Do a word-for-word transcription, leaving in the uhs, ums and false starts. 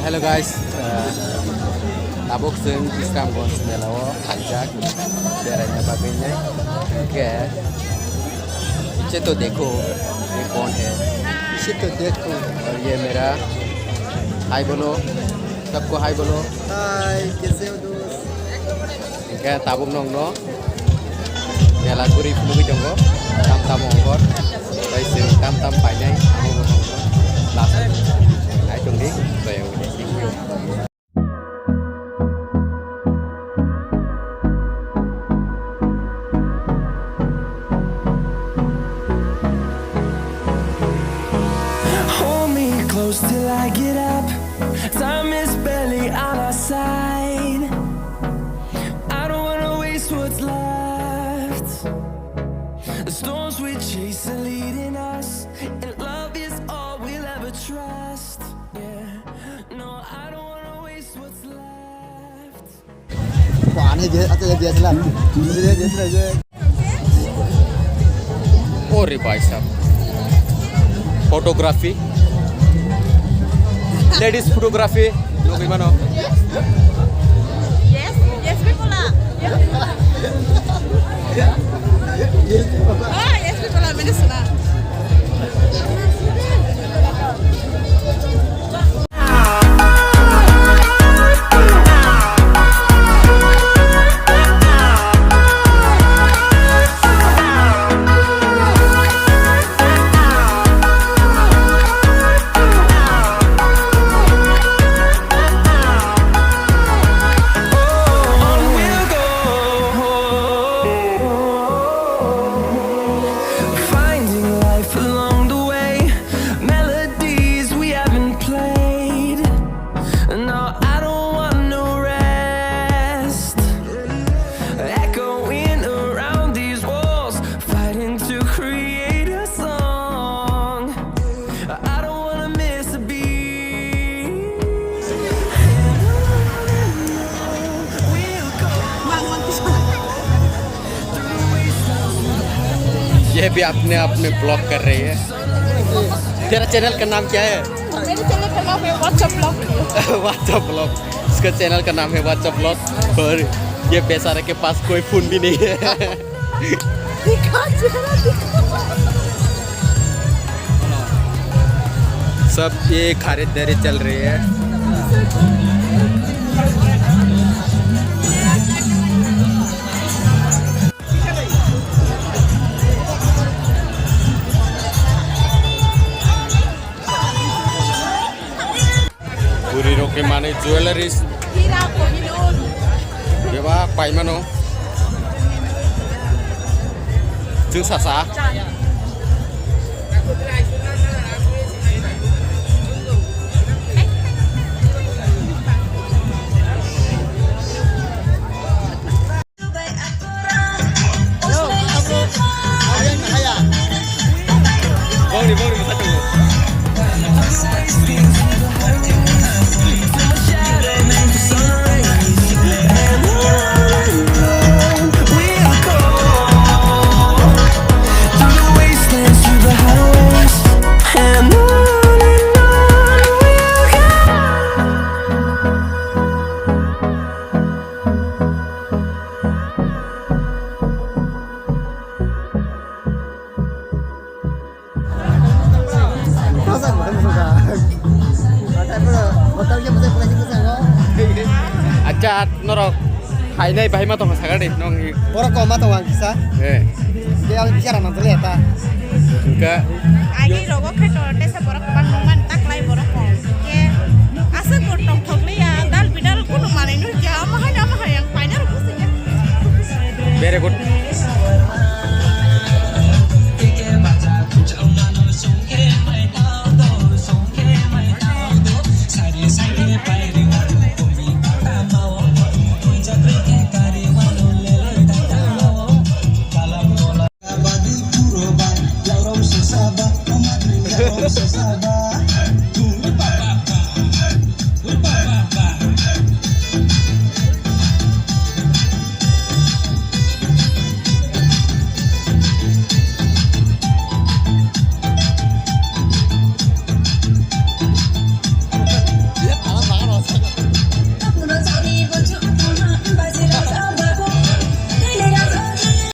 Hello guys, uh, tabuk chwng Kisramganj mela o phaijak beraina bagwi nai. Hwnkhe पीछे तो देखो, ये कौन है? पीछे तो देखो। और ये मेरा हाय बोलो, सबको हाय बोलो। हाय, कैसे हो दोस्त? Hwnkhe tabuk nongno mela guri phunugwi tongo, tam tam ongkhor, tei chwng tam tam painai, amo bo nongno last ai tongdi, thank you. Hold me close till I get up. Time is barely on our side. I don't wanna waste what's left. The storms we chase are leading us, and love is all we'll ever trust. Yeah, no, I don't wanna waste what's left. Wah, ini dia, atau dia biasa lah. Ini dia biasa lah, dia. अरे भाई साहब, photography, ladies photography, लोग मानो। Yes, yes, people are. Ah, yes, people are. मैंने सुना। Finding life along the way, melodies we haven't played. No, I don't want no rest. Echoing around these walls, fighting to create a song. I don't wanna miss a beat. We'll go through the wastelands, through the highways. ये भी अपने आप में ब्लॉग कर रही है। तेरा चैनल का नाम क्या है? मेरे चैनल का नाम है WhatsApp ब्लॉग। WhatsApp blog. इसका चैनल का नाम है WhatsApp ब्लॉग। और ये बेचारे के पास कोई फोन भी नहीं है। दिखा, चेहरा दिखा। सब ये खरीदारी चल रही है। Bwrwi rok khe manwi jewelries bebak paimano. Chwng sasa. Acha, norok khainai bahai ma tongkha sakha de nong hi. Borok koma tongo ang kisa. Eh. Dia bicara nang tuli eta. Engka. Agi rogo khe to tesa borok koma nungman taklai borok.